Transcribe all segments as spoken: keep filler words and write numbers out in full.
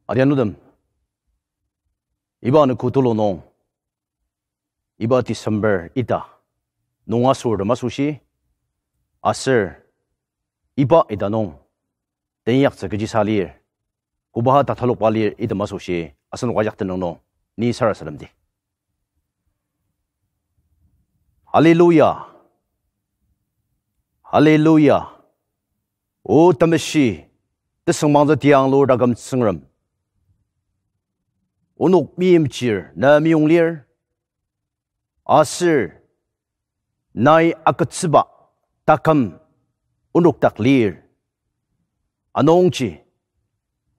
Adianutem, iba anogo tulu nung, iba December ita nung asürtem asoshi, aser iba ita nung teinyaktsü kechisa lir, koba tatalokba lir item asoshi asenok ajak tenüng nung ni sarasademdi. Hallelujah. Hallelujah. O temeshi, tesüngmangtsü tianglur taküm Tsüngrem, onok meimchir na meyong lir, aser nai agütsüba taküm onok dak lir. Anungji,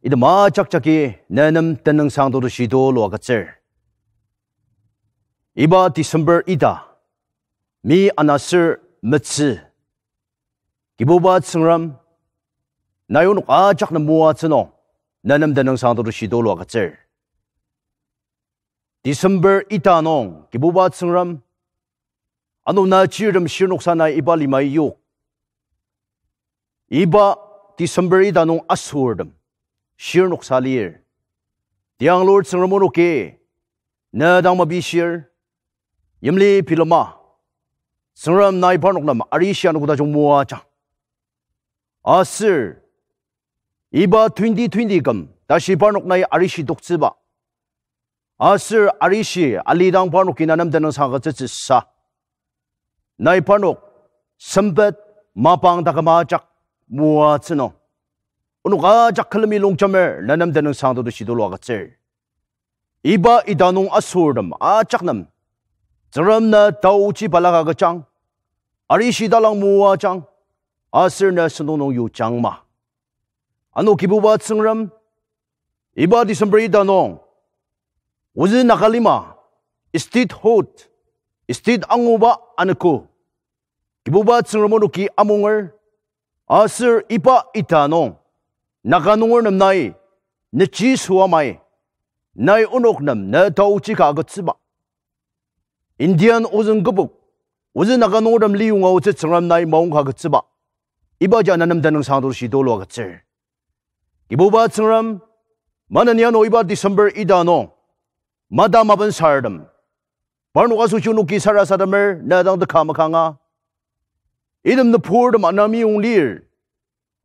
item ajak jagi ne nem tenüngsang tetushi tulu agütsür. Iba December ita, mi anaser metsü, Kibuba Tsüngrem, nai onok ajak nem moatsü nung ne nem tenüngsang tetushi tulu agütsür. December ita nung, Kibuba Tsüngrem, ano na chirtem shirnoksa nai iba lima yok. Iba December ita nung asürtem shirnoksa lir. Tianglur Tsüngrem onoki ne dang mepishir, yimli bilema, Tsüngrem nai parnok nem arishi anogo tajung moajang. Aser iba twenty twenty küm tashi parnok nai arishi toktsüba, aser arishi alidang parnoki na nem tenüngsang agütsütsüsa, nai parnok sempet mapang taküm ajak moatsü nung, onok ajak külemi longjamer ne nem tenüngsang tetushi tulu agütsür. Iba ita nung asürtem ajak nem Tsüngrem na taochi balaka agüjang, arishi talang moajang, aser ne sentong nung yujangma. Ano Kibuba Tsüngrem, iba December ita nung, ozü Naga lima, statehood, state anguba anogo, Kibuba Tsüngrem onoki amunger, aser iba ita nung, Naga nunger nem nai, nechisa amai, nai onok nem ne taochi ka agütsüba, Indian ozüng kübok, ozü Naga nungertem liyonga otsü Tsüngrem nai maongka agütsüba, ibaji na nem tenüngsang tetushi tulu agütsür. Kibuba Tsüngrem, maneni ano iba December ita nung, mata mapensartem, parnok asoshi onoki sarasademer ne dang teka makanga. Item nüburtem ana meyong lir,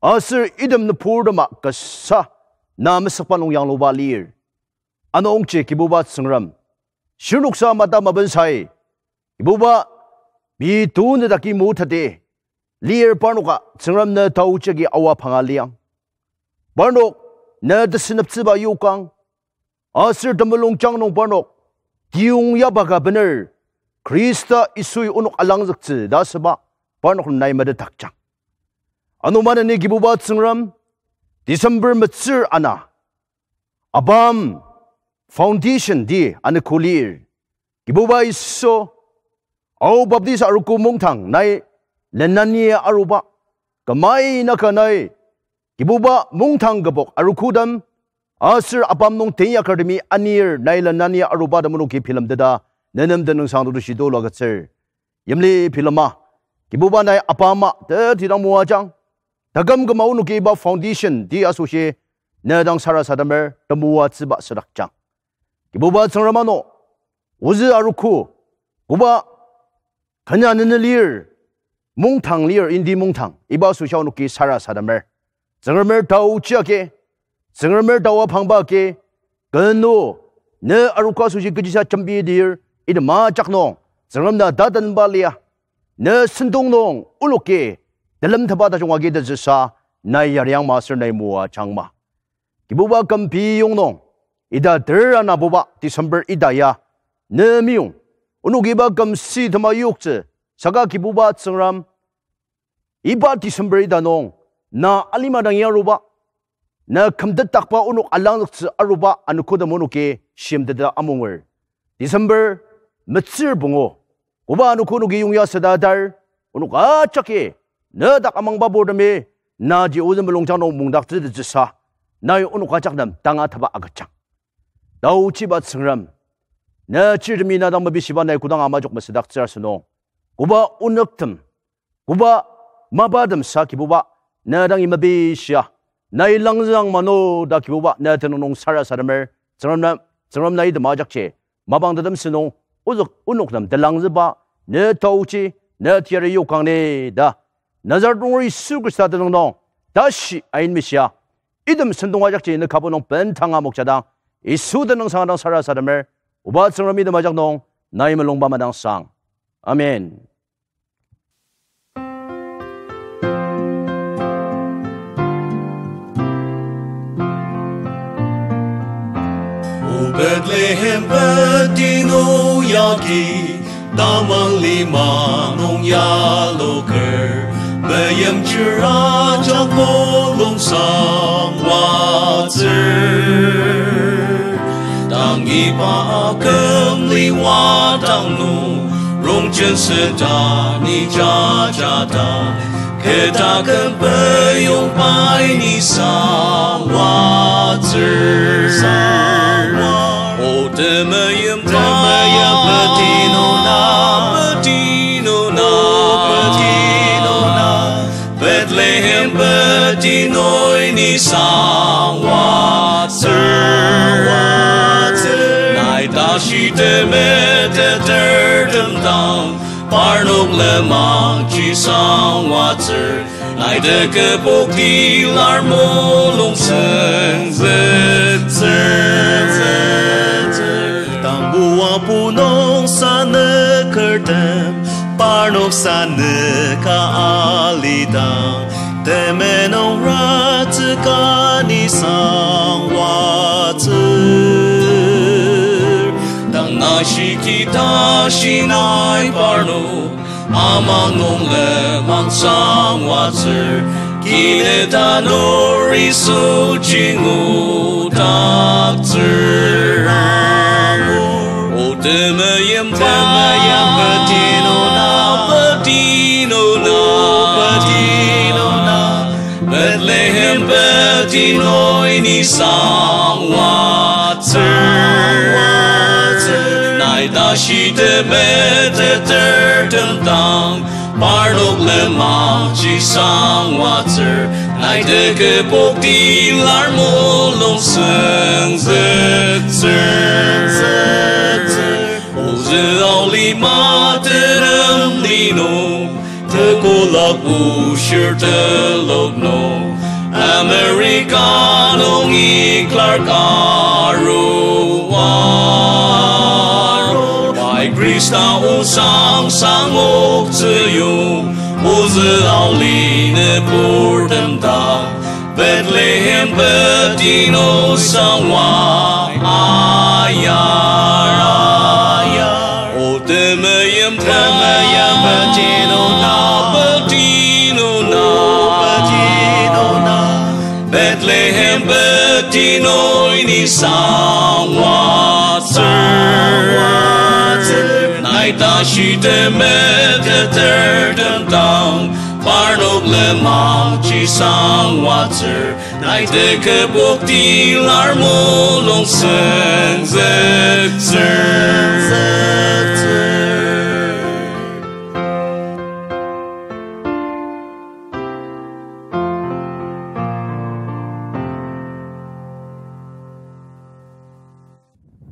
aser item nüburtema kasa na mesükba nung yangluba lir. Anungji Kibuba Tsüngrem, shirnoksa mata mapensai, Kibuba, pei tunü daki mutati lir parnoka Tsüngrem ne taochi agi awa panga liang. Parnok ne tesüneptsüba yokang, aser temulungjang nung parnok tiyong yaba ka bener, Khrista Yisui onok alangzüktsü ta asüba parnok nem nai metetdakjang. Ano maneni Kibuba Tsüngrem, December metsür ana, ABAM foundation ti anogo lir. Kibuba Yisu, Ao Baptist arogo mungdang nai lenani aruba, kümai naka nai Kibuba mungdang kübok arogotem, aser ABAM nung teinyakertemi anir nai lenani aruba tem onoki bilemteta, ne nem tenüngsang tetushi tulu agütsür. Yimli bilema, Kibuba nai ABAM-a tetidang moajang, taküm küma onoki iba foundation ti asoshi ne dang sarasademer temoatsüba südakjang. Kibuba Tsüngrem ano, ozü arogo, koba kenya nene lir, mungdang lir, indi mungdang, iba asoshi onoki sarasademer. Tsüngremer taochi agi, Tsüngremer taoa pangba agi, kenu, ne arogo asoshi kechisa jembidir, item ajak nung Tsüngrem na tatenba lia, ne sentong nung onoki telemtetba tajung agi tetsüsa, nai yariangma aser nai moajangma. Kibuba küm pei yong nung, ita ter ana buba December ita ya, ne meyong, onok iba küm si tema yoktsü, saka Kibuba Tsüngrem, iba December ita nung, na alima dang yaruba, na kümtetdakba onok alangzüktsü aruba anogotem onoki shimteta amunger. December metsür pungu, koba anogo onoki yongya süda dar, onok ajaki, ne dak amangba purtemi, naji ozü mulungjang nung mungdaktsü tetsüsa, nai onok ajak nem tangatetba agüjang. Taochiba Tsüngrem, ne chirtemi na dang mepishiba nai kodang ama jok mesüdaktsür asünung, koba onüktem, koba mapatem sa Kibuba, ne dangi mepishia, Nai langzüang mano ta Kibuba, ne tenüng nung sarasademer, Tsüngrem na, Tsüngrem nai item ajakji, mapang tetem sünung, ozük onok nem telangzüba, ne taoji, ne teyari yokang ni ta. Nazareth nunger Yisu Khrista tenüng nung, tashi ainmishia, item sentong ajakji ne kübok nung bendanga mokjadang, Yisu tenüngsang dang sarasademer, oba Tsüngrem item ajak nung, nai mulungba madangsang. Amen. O Bethlehem, petinu yagi, tamang lima nung yaloker, meimchir ajak mulungsang watsür. Tang iba aküm liwa dang nung, rongjen seta ni jajata, ketaken peyong pai ni sang watsür. O temeim, temeim, petinu na, petinu na, petinu na, Bethlehem, petinoi ni sang watsür. Nai tashi temetetertem dang, parnok lenmangji sang watsür. Nai tekübok tilar mulung sengzüktsür. Tangbo apu nung sanükertem, parnok sanüka alidang, temenung ratsüka ni sang watsür. Tang nashiki tashi nai parnok, amang nung lenmang sang watsür, kine tanuri süjingu taktsür. O temeim, temeim, petinu na, petinu na, petinu na, Bethlehem, petinoi ni sang watsür. Nai tashi temetetertem dang, parnok lenmangji sang watsür. Nai tekübok tilar mulung sengzüktsür. Ozü ao lima terem linung, tekolak bushir telok nung, America nung iklar karu aru. Pai Khrista osang sangok tsüyong, ozü ao li nüburtem ta, Bethlehem, petinu sang wa ayar, ayar. O temeim, temeim, petinu na, petinu na, petinu na, Bethlehem, petinoi ni sang watsür. Nai tashi temetetertem dang, parnok lenmangji sang watsür. Nai tekübok tilar mulung sengzüktsür.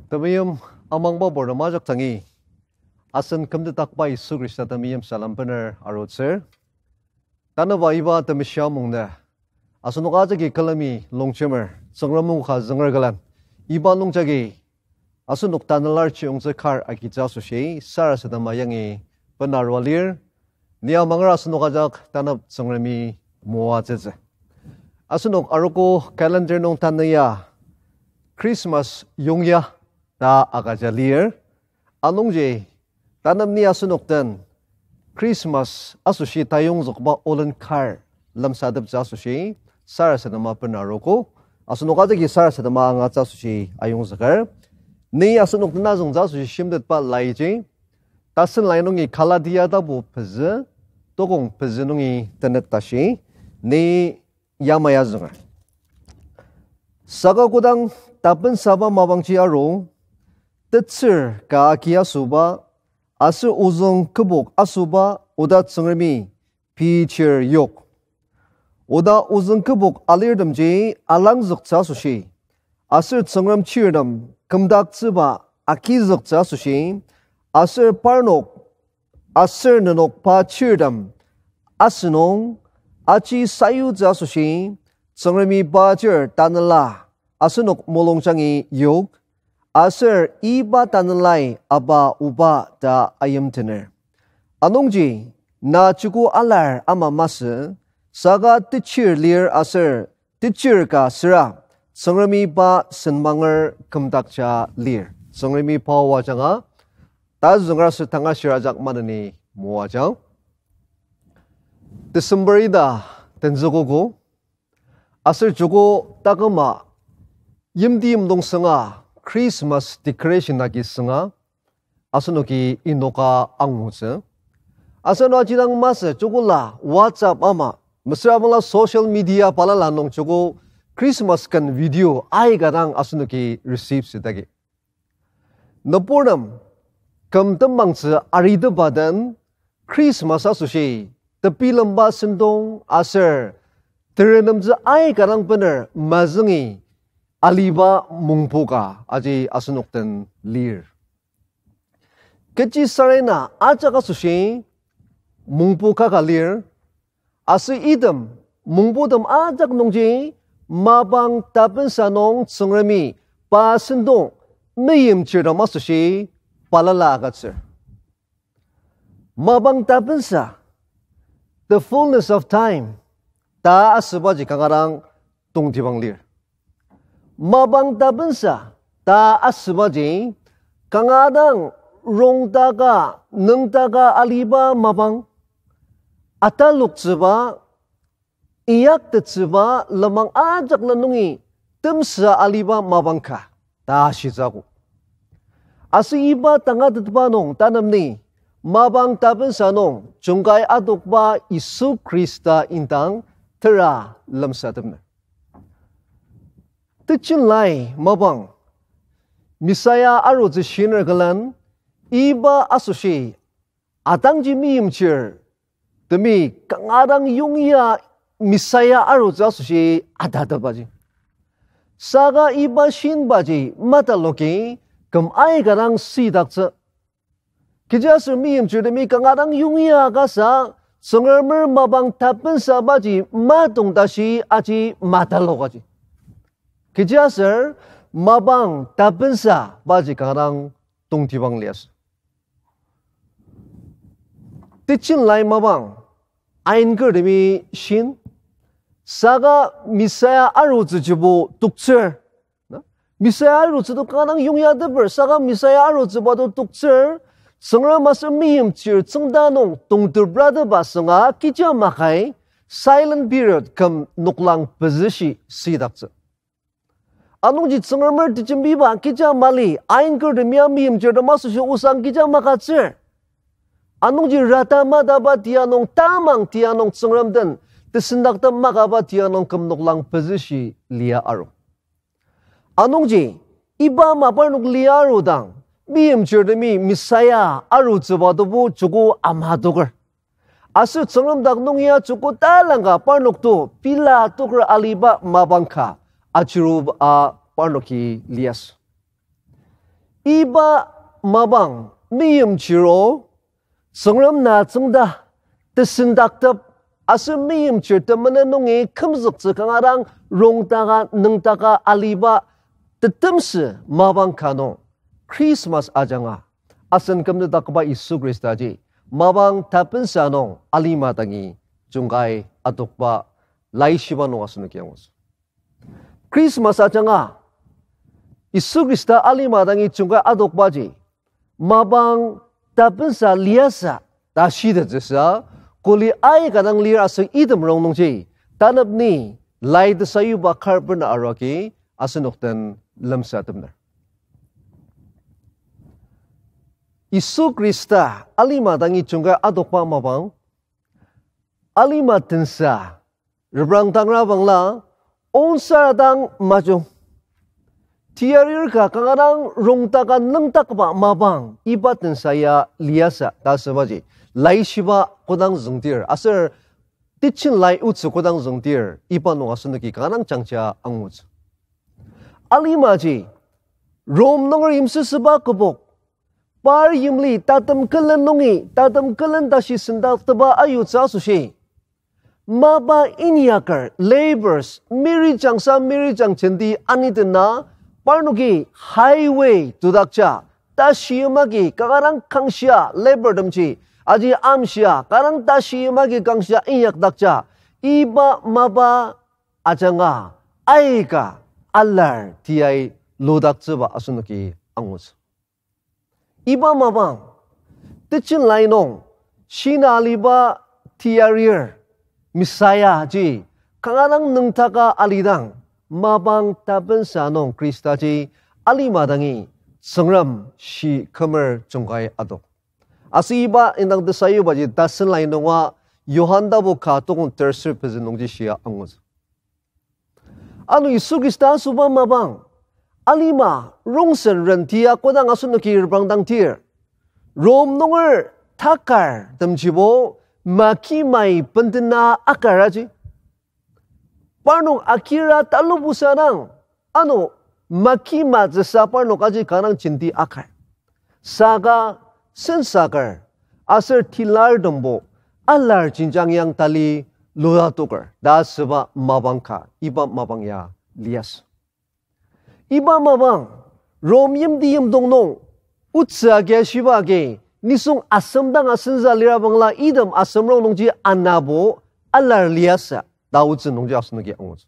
Temeim amangba purtem ajak tangi, asen kümtetdakba Yisu Khrista temeim salem bener arutsür. Tanüba iba temeshi amungnü, asenok ajaki külemi longjemer, Tsüngrem o ka zünger külen, iba nungjagi asenok tanela chiyongtsü kar agitsü asoshi sarasadema yangi bena arua lir. Ni amanger asenok ajak tanep Tsüngremi moatsütsü. Asenok arogo calendar nung tanü ya Christmas yongya ta agüja lir. Anungji tanep ni asenok den Christmas asoshi tayongzükba olen kar lemsateptsü asoshi sarasadema bena arogo. Asenok ajaki sarasadema angatsü asoshi ayongzüker. Ni asenok den azüngtsü asoshi shimtetba laiji, tasen lai nungi Galatia tapu pezü, tokong pezü nungi tenet tashi, ni yamai azünger. Saka kodang tapensaba mapangji aru, tetsür ka aki asüba, aser ozüng kübok asüba oda Tsüngremi pei chir yok. Oda ozüng kübok alirtemji alangzüktsü asoshi, aser Tsüngrem chirtem kümdaktsüba agizüktsü asoshi, aser parnok aser nenok pa chirtem asünung aji sayutsü asoshi, Tsüngremi pa chir tanela asenok mulungjangi yok, aser iba tanelai aba oba ta ayimtener. Anungji, na chuku alar ama masü, saka techir lir aser techir ka süra, Tsüngremi pa senmanger kümdakja lir. Tsüngremi pa o ajanga, tazünger aser tanga shir ajak maneni moajang. December ita tenzükogo, aser joko taküma yimti yimdong sünga Christmas decoration agi sünga asenoki inoka angutsü. Aser ano ajidang masü jokola WhatsApp ama, mesüra bangla social media balala nung joko Christmas ken video aika dang asenoki receive südagi. Nüburtem küm tembangtsü aritepa den Christmas asoshi tebilemba sentong aser terenemtsü aika dang bener mazüngi aliba mungpu ka aji asenok den lir. Kechi sarena ajak asoshi mungpu kaka lir, aser item mungputem ajak nungji mapang tapensa nung Tsüngremi pa sentong meimchirtem asoshi balala agütsür. Mapang tapensa, the fullness of time, ta asübaji kanga dang tongtibang lir. Mapang tapensa ta asübaji kanga dang rongtaka, nüngtaka aliba mapang, ataloktsüba, inyaktettsüba lenmang ajak la nungi temsü aliba mapang ka ta shitsü akok. Aser iba tangatetba nung tanemni mapang tapensa nung jungkai adokba Yisu Khrista indang tera lemsatepner. Tejen lai mapang, Messiah arutsü shiner külen, iba asoshi atangji meimchir temi kanga dang yongya Messiah arutsü asoshi atatepaji. Saka iba shinbaji mataloki küm aika dang sidaktsü. Kechiaser meimchirtemi kanga dang yongya kasa, Tsüngremer mapang tapensabaji matong tashi aji matalokaji. Kechiaser mapang tapensabaji kanga dang tongtibang liasü. Tejen lai mapang, ainkertemi shin, saka Messiah arutsüjibo toktsür. Na? Messiah arutsü to kanga dang yongyateper, saka Messiah arutsüba to toktsür, Tsüngrem aser meimchir tsüngda nung tongteprateba sünga kecha makai silent period küm noklang pezüshi sidaktsü. Anungji Tsüngremer tejembiba kecha mali, ainkertemi ya meimchirtem asoshi osang kecha makatsür. Anungji rata mataba tia nung tamang tia nung Tsüngrem den tesendaktem makaba tia nung küm noklang pezüshi lia aru. Anungji, iba ama parnok lia arudang, meimchirtemi Messiah arutsüba tobo joko ama toker. Aser Tsüngrem dak nung ya joko talangka parnok to pela toker aliba mapang ka achiruba parnoki liasü. Iba mapang meimchiro Tsüngrem na tsüngda tesendaktep aser meimchir temenen nungi kümzüktsü kanga dang rongtaka nüngtaka aliba tetemsü mapang ka nung Christmas ajanga asen kümtetdakba Yisu Khristaji mapang tapensa nung alima dangi jungkai adokba laishiba nung asenoki angutsü. Christmas ajanga Yisu Khrista alima dangi jungkai adokbaji mapang tapensa liasü ta shitettsüsa, kuli aika dang lir aser item rongnungji tanepni lai tesayuba kar bena aruaki asenok den lemsatepner. Yisu Khrista alima dangi jungkai adokba mapang, alima tensa reprangdangra bangla, onsar dang majung tiarir ka kanga dang rongtaka nüngtakba mapang iba tensa ya liasü ta asübaji laishiba kodang züngdir aser Teaching lai otsü kodang züngdir, iba nung asenoki kanga dang jangja angutsü. Alimaji, Rom nunger yimsüsüba kübok, par yimli tatem külen nungi, tatem külen tashi sendakteba ayutsü asoshi, mapa inyaker, labours, miri jangsa, miri jang jenti anidena, parnoki highway tudakja, tashi yimaki kanga dang kangshia labourtemji, aji amshia, kanga dang tashi yimaki kangshia inyakdakja, iba mapa ajanga aika alar tiai ludaktsüba asenoki angutsü. Iba mapang, teaching lai nung, shina aliba tiarir, Messiah ji, kanga dang nüngdaka alidang, mapang tapensa nung Khristaji alima dangi Tsüngrem shi kümer jungkai adok. Aser iba indang tesayubaji tasen lai nunga Johan tapu ka tokong terser pezü nungji shia angutsü. Ano Yisu Khrista asoba mapang, alima rongsen ren tia kodang asenoki reprangdang tir, Rom nunger takar temjibo makimai bendena akar aji. Parnok akira talubusadang, ano makima tsüsa parnok aji kanga dang jenti akar. Saka sensaker, aser tilartembo, alar jenjang yang tali lulatoker ta asüba mapang ka, iba mapang ya liasü. Iba mapang, Rom yimti yimdong nung, otsü agi ashiba agi, nisung asem dang asensa lira bangla item asemrong nungji anabo, alar liasü, ta otsü nungji asenoki angutsü.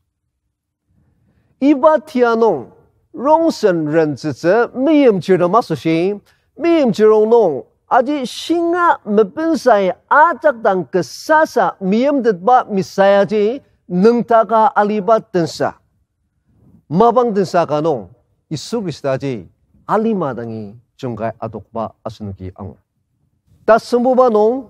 Iba tia nung, rongsen rentsütsü meimchirtem asoshi, meimchir rongnung, aji shinga mepensai ajak dang kesasa meimtetba Messiah ji nüngdaka aliba tensa. Mapang tensa ka nung, Yisu Khrista ji alima dangi jungkai adokba asenoki angur. Tasembuba nung,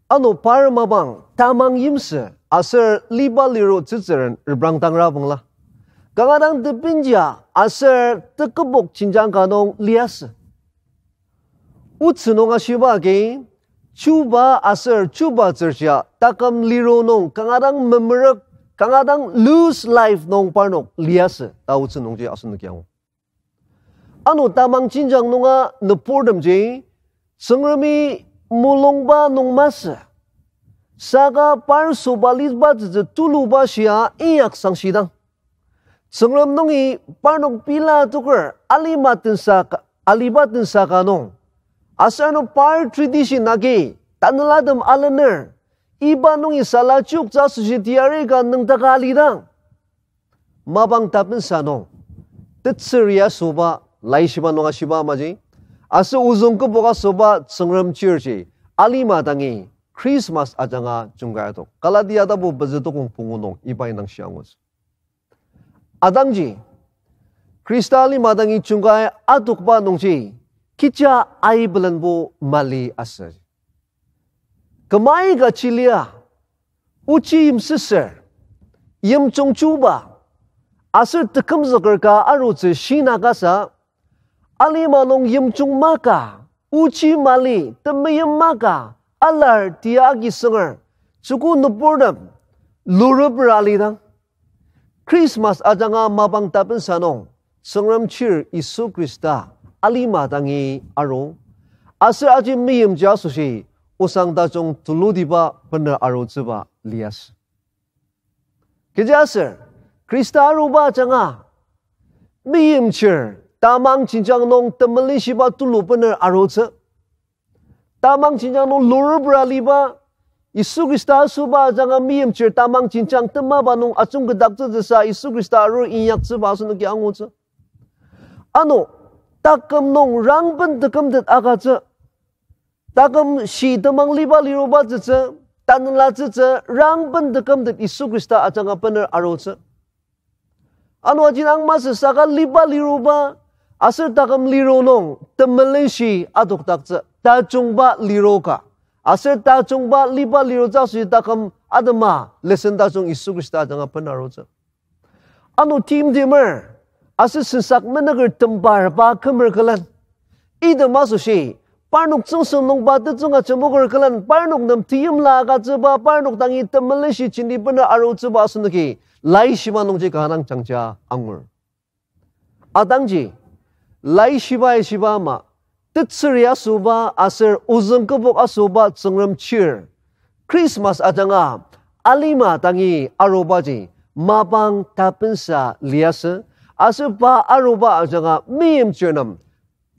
ano par mapang tamang yimsü aser liba liro tsütsüren reprangdangra bangla, kanga dang tebinjia aser tekübok jenjang ka nung liasü. Otsü nung ashiba agi, chuba aser chubatsürjia taküm liro nung kanga dang memerük, kanga dang loose life nung parnok liasü ta otsü nungji asenoki angur. Ano tamang jenjang nunga nüburtemji, Tsüngremi mulungba nung masü, saka par sobaliba tsütsü tuluba shia inyak sangshidang, Tsüngrem nungi parnok pela toker alima tensa ka, aliba tensa ka nung, aser ano par tradition agi tanelatem alener, iba nungi sala chiyoktsü asoshi teyari ka nüngdaka alidang, mapang tapensa nung, tetsüri asoba, laishiba nung ashiba amaji, aser ozüng kübok asoba Tsüngrem church-i alima dangi Christmas ajanga jungkai adok. Galatia tapu pezü tokong pungu nung iba indang shia angutsü. Adangji, Khrista alima dangi jungkai adokba nungji, kecha aibelenbo mali asü. Kümai ka chilia, ochi yimsüsür, yimjung chuba, aser tekümzüker ka arutsü shina kasa, alima nung yimjung maka, ochi mali, temeim maka, alar tia agi sünger, joko nüburtem, lurepra alidang, Christmas ajanga mapang tapensa nung, Tsüngrem chir Yisu Khrista alima dangi aru, aser aji meimchir asoshi osang tajung tulutiba bener arutsüba liasü. Kechiaser, Khrista aruba ajanga, meimchir tamang jenjang nung temelenshiba tulu bener arutsü. Tamang jenjang nung lurepra aliba, Yisu Khrista asoba ajanga meimchir tamang jenjang temaba nung ajungketdaktsütsüsa Yisu Khrista arur inyaktsüba asenoki angutsü. Ano, taküm nung rangben tekümtet agütsü. Taküm shi temang liba liruba tsütsü, tanela tsütsü, rangben tekümtet Yisu Khrista ajanga bener arutsü. Ano ajin ang masü saka liba liruba, aser taküm liru nung temelenshi adokdaktsü, tajungba liru ka. Aser tajungba liba lirutsü asoshi taküm atema lesson tajung Yisu Khrista ajanga bener arutsü. Ano timtimer, aser sensak meneker tembarba kümer külen, item asoshi, parnok tsüngsem nungba tetsüng ajemoker külen parnok nem teimla agütsüba, parnok dangi temelenshi jenti bener arutsüba asenoki Laishiba nungji kanga dang jangja angur. Atangji, Laishibai shiba ama, tetsüri asoba aser ozüng kübok asoba Tsüngrem chir, Christmas ajanga alima dangi arubaji mapang tapensa liasü, aser pa aruba ajanga meimchir nem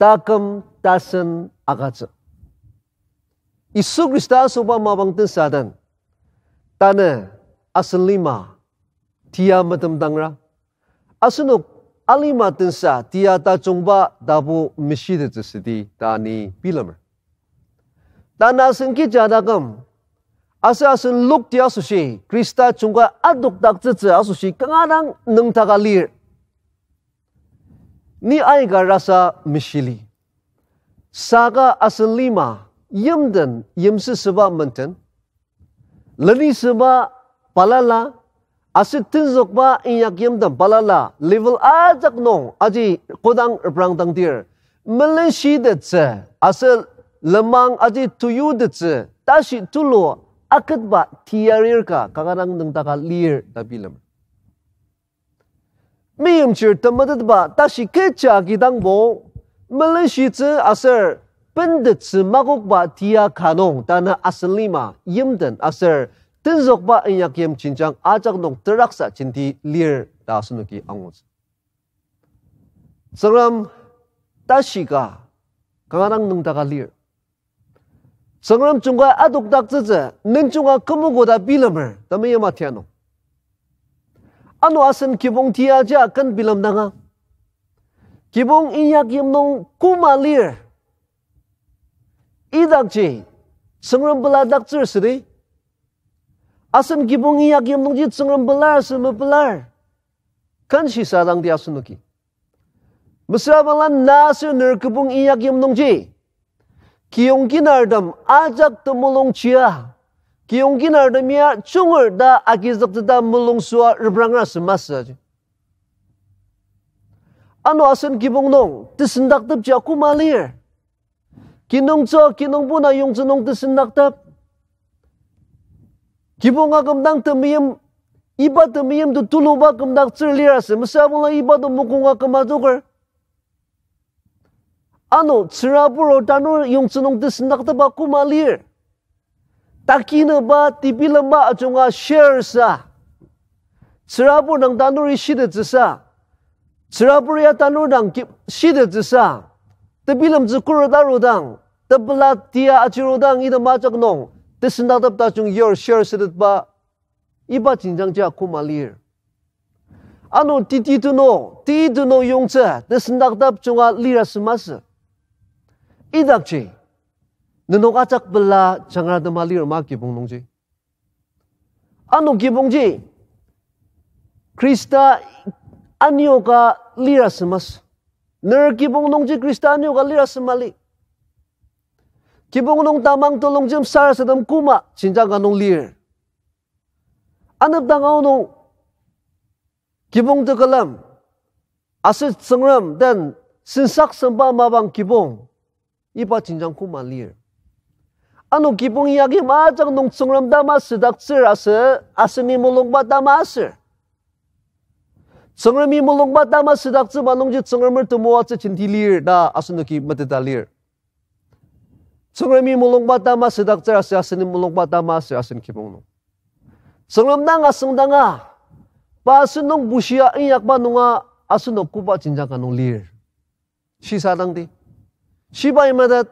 taküm tasen agütsü. Yisu Khrista asoba mapang tensa den, tanü asen lima tia metemdangra, asenok alima tensa tia tajungba tapu meshitettsü südi ta ni bilemer. Tanü asen kecha taküm, aser asen lokti asoshi Khrista jungkai adokdaktsütsü asoshi kanga dang nüngdaka lir. Ni aika rasa meshili. Saka asen lima yimden yimsüsüba menden, lenisüba balala, aser tenzükba inyakyimtem balala, level ajak nung aji kodang reprangdangdir, melenshitettsü aser lenmang aji tuyutettsü tashi tulu aketba tiyarir ka kanga dang nüngdaka lir ta bilemer. Meimchir temetetba tashi kecha kidangbo, melenshitsü aser bentettsü makokba tia ka nung tanü asen lima yimden aser tenzükba inyakyim jenjang ajak nung teraksa jenti lir ta asenoki angutsü. Tsüngrem tashi ka kanga dang nüngdaka lir. Tsüngrem jungkai adokdaktsütsü nenjunga kümogo ta bilemer, temeim atianu. Ano asen kibong tiaji ken bilemdanga, kibong inyakyim nung koma lir? Idakji Tsüngrem peladaktsür südi. Asen kibong inyakyim nungji Tsüngrem pelar aser mepelar, ken shisadangdi asenoki. Mesüra bangla na aser ner kibong inyakyim nungji kiyong kinartem ajak temulung chia, kiyong kinartem ya junger ta agizüktsü ta mulung süa reprangra sü masü aji. Ano asen kibong nung tesendaktepji akoma lir? Kinungtsü, kinungpo na yongtsü nung tesendaktep. Kibong akümdang temeim, iba temeim to tuluba kümdaktsür lir asü, mesüra bangla iba to mokonga küma adoker. Ano tsürabur o tanur yongtsü nung tesendaktepba koma lir? Takinüba, tebilemba ajunga share sa, tsürabur dang tanuri shitettsüsa, tsürabur ya tanur dang ki-, shitettsüsa, tebilemtsü khuret arudang, tepela tia ajirudang item ajak nung tesendaktep tajung yur share sütetba, iba jenjangji akoma lir? Ano teti teno, teti teno yongtsü tesendaktep junga lira sü masü? Idakji nenok ajak pela jangratema lir ma kibong nungji? Ano kibongji Khrista anioka lira sü masü? Ner kibong nungji Khrista anioka lira sü mali? Kibong nung tamang telongjem sarasadem koma jenjang ka nung lir? Anepdang aonung kibong tekülem aser Tsüngrem den sensaksemba mapang kibong, iba jenjang koma lir? Ano kibong inyakyim ajak nung Tsüngrem tama südaktsür aser aseni mulungba tama aser? Tsüngremi mulungba tama südaktsüba nungji Tsüngremer temoatsü jenti lir ta asenoki meteta lir. Tsüngremi mulungba tama südaktsür aser aseni mulungba tama aser asen kibong nung, Tsüngrem dang asüngdanga, pa asenok bushia inyakba nunga asenok koba jenjang ka nung lir? Shisadangdi, shibai metet,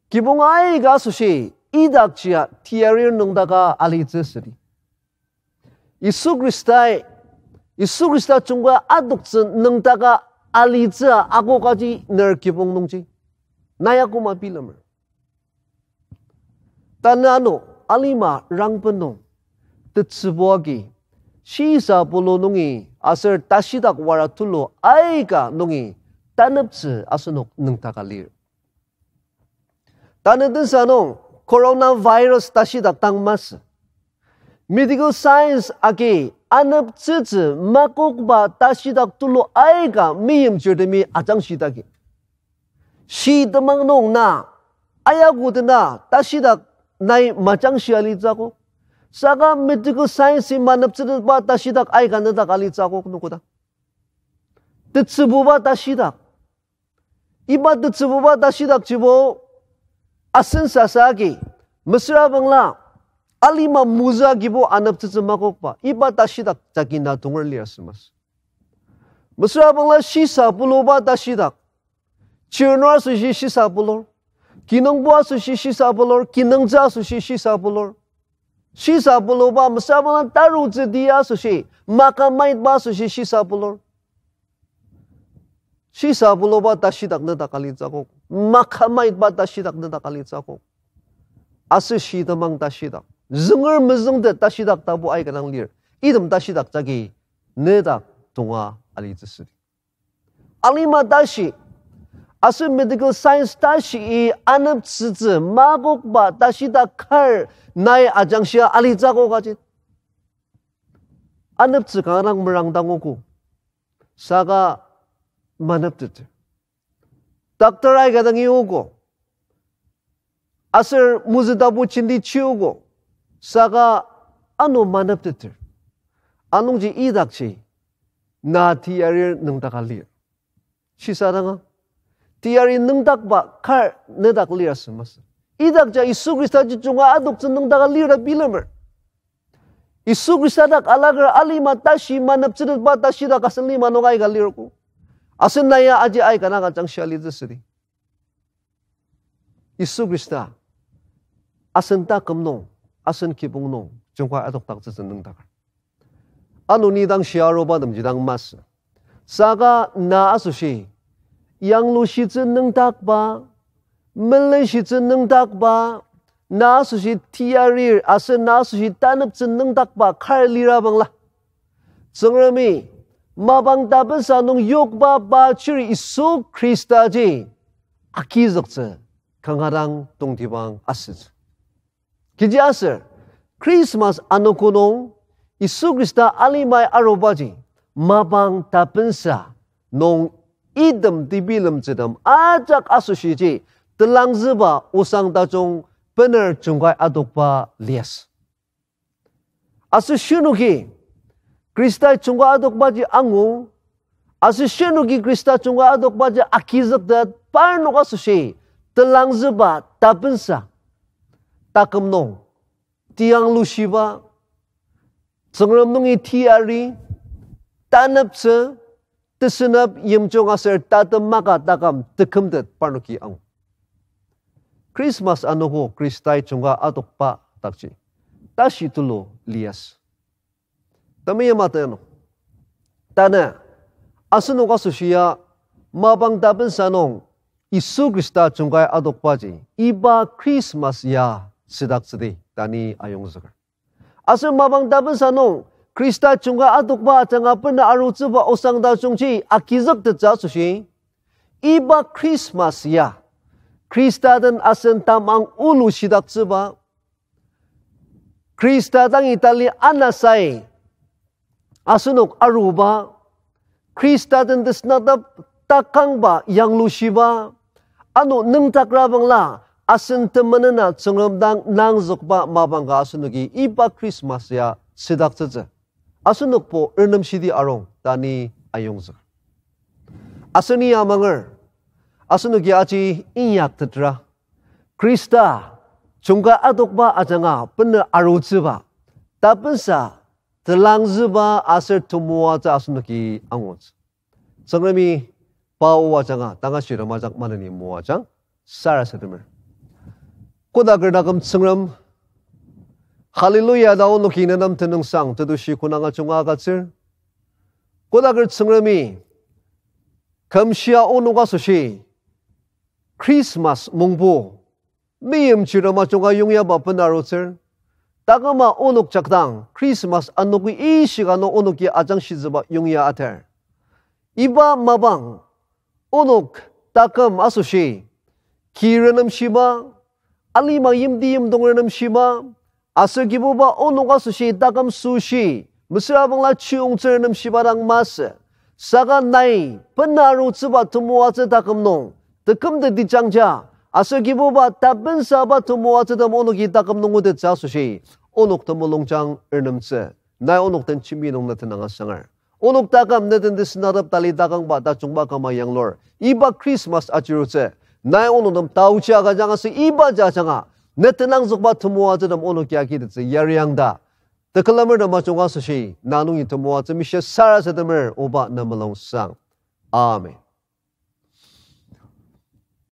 kibong aika asoshi idakjia tiyarir nüngdaka alitsü südi. Yisu Khristai, Yisu Khrista jungka adoktsü nüngdaka alitsü akokaji ner kibong nungji, na ya koma bilemer? Tanü ano alima rangben nung tetsübu agi, shisa pulu nungi aser tashidak wara tulu aika nungi taneptsü asenok nüngdaka lir. Tanü tensa nung coronavirus tashidak dang masü, medical science agi aneptsütsü makokba tashidak tulu aika meimchirtemi ajangshidagi, shi temang nung na Ayakudena tashidak nai majangshi alitsü akok. Saka medical science-i maneptsütetba tashidak aika nedak alitsü akok, nokta. Tetsübuba tashidak. Iba tetsübuba tashidakjibo asen sasa agi, mesüra bangla alima mozü agibo aneptsütsü makokba, iba tashidak jagi na tonger lir asü masü. Mesüra bangla shisa puluba tashidak. Chirnur asoshi shisa pulur. Kinungpo asoshi shisa pulur. Kinungtsü asoshi shisa pulur. Shisa puluba mesüra bangla tarutsü ti asoshi, makamaitba asoshi shisa pulur. Shisa puluba tashidak nedak alitsü akok. Makamaitba tashidak nedak alitsü akok. Aser shi temang tashidak, zünger mezüngtet tashidak tapu aika dang lir. Item tashidak jagi nedak tonga alitsü südi. Alima tashi, aser medical science tashi-i aneptsütsü makokba tashidak kar nai ajangshia alitsü akok aji. Aneptsü kanga dang merang dangogo. Saka manepteter. Doctor aika dangi ogo. Aser mozü tapu jenti chiogo. Saka ano manepteter. Anungji idakji na teyarir nüngdaka lir. Shisa danga teyari nüngdakba kar nedak lir asü masü. Idakja Yisu Khristaji junga adoktsü nüngdaka lir ta bilemer. Yisu Khrista dak alaker alima tashi maneptsütetba tashidak asen lima nung aika lirgo. Asen na ya aji aika naka jangshia litsü südi. Yisu Khrista asen taküm nung, asen kibong nung jungkai adokdaktsütsü nüngdaker. Ano ni dang shia aruba temji dang masü. Saka na asoshi yanglushitsü nüngdakba, melenshitsü nüngdakba, na asoshi teyarir aser na asoshi taneptsü nüngdakba kar lira bangla, Tsüngremi mapang tapensa nung yokba pa chir Yisu Khristaji agizüktsü kanga dang tongtibang asütsü. Kechiaser Christmas anogo nung Yisu Khrista alimai arubaji mapang tapensa nung item tebilemtsütem ajak asoshiji telangzüba osang tajung bener jungkai adokba liasü. Aser shinoki Khristai jungkai adokbaji angu, aser shinoki Khrista jungkai adokbaji agizüktet parnok asoshi telangzüba tapensa, taküm nung tiyanglushiba, Tsüngrem nungi teyari, taneptsü, tesünep yimjung aser tatem maka taküm tekümtet parnoki angu. Christmas anogo Khristai jungkai adokba dakji tashi tulu liasü. Temeim atenok, tanü asenok asoshi ya mapang tapensa nung Yisu Khrista jungkai adokbaji iba Christmas ya südaktsüdi ta ni ayongzüker. Aser mapang tapensa nung Khrista jungkai adokba ajanga bena arutsüba osang tajungji agizüktettsü asoshi, iba Christmas ya Khrista den asen tamang olu shidaktsüba, Khrista dangi tali anasai asenok aruba, Khrista den tesünatep takangba yanglushiba, ano nüngdakra bangla asen temenena Tsüngrem dang nangzükba mapang ka asenoki iba Christmas ya südaktsütsü asenokbo renemshidi arung ta ni ayongzüker. Aseni amanger, asenoki aji inyaktetra, Khrista jungkai adokba ajanga bena arutsüba, tapensa telangzüba aser temoatsü asenoki angutsü. Tsüngremi pa o ajanga tanga shirem ajak maneni moajang sarasademer. Kodaker taküm Tsüngrem, hallelujah ta onoki nenem tenüngsang tetushi konanga junga agütsür. Kodaker Tsüngremi kümshia onok asoshi Christmas mungbo meimchir ama junga yongyaba bena arutsür. Taküma onok jakdang Christmas anogo ishika nung onoki ajangshitsüba yongya ater. Iba mapang onok taküm asoshi ki renemshiba, alima yimti yimdong renemshiba, aser Kibuba onok asoshi taküm süshi mesüra bangla chiyongtsü renemshiba dang masü. Saka nai bena arutsüba temoatsü taküm nung tekümteti jangja Aser Kibuba, tapensaba temoatsütem onoki taküm nungutettsü asoshi, onok temulungjang ernemtsü, nai onok den jembi nung ne tenüng asanger. Onok taküm ne den tesünatep tali takangba tajungba küma yanglur. Iba Christmas achirutsü, nai onok nem taochi agüjang aser iba jajanga, ne tenangzükba temoatsütem onoki agitettsü yariang ta. Tekülemer ta majung asoshi, na nungi temoatsü mishia sarasademer oba ne mulungsang. Amen.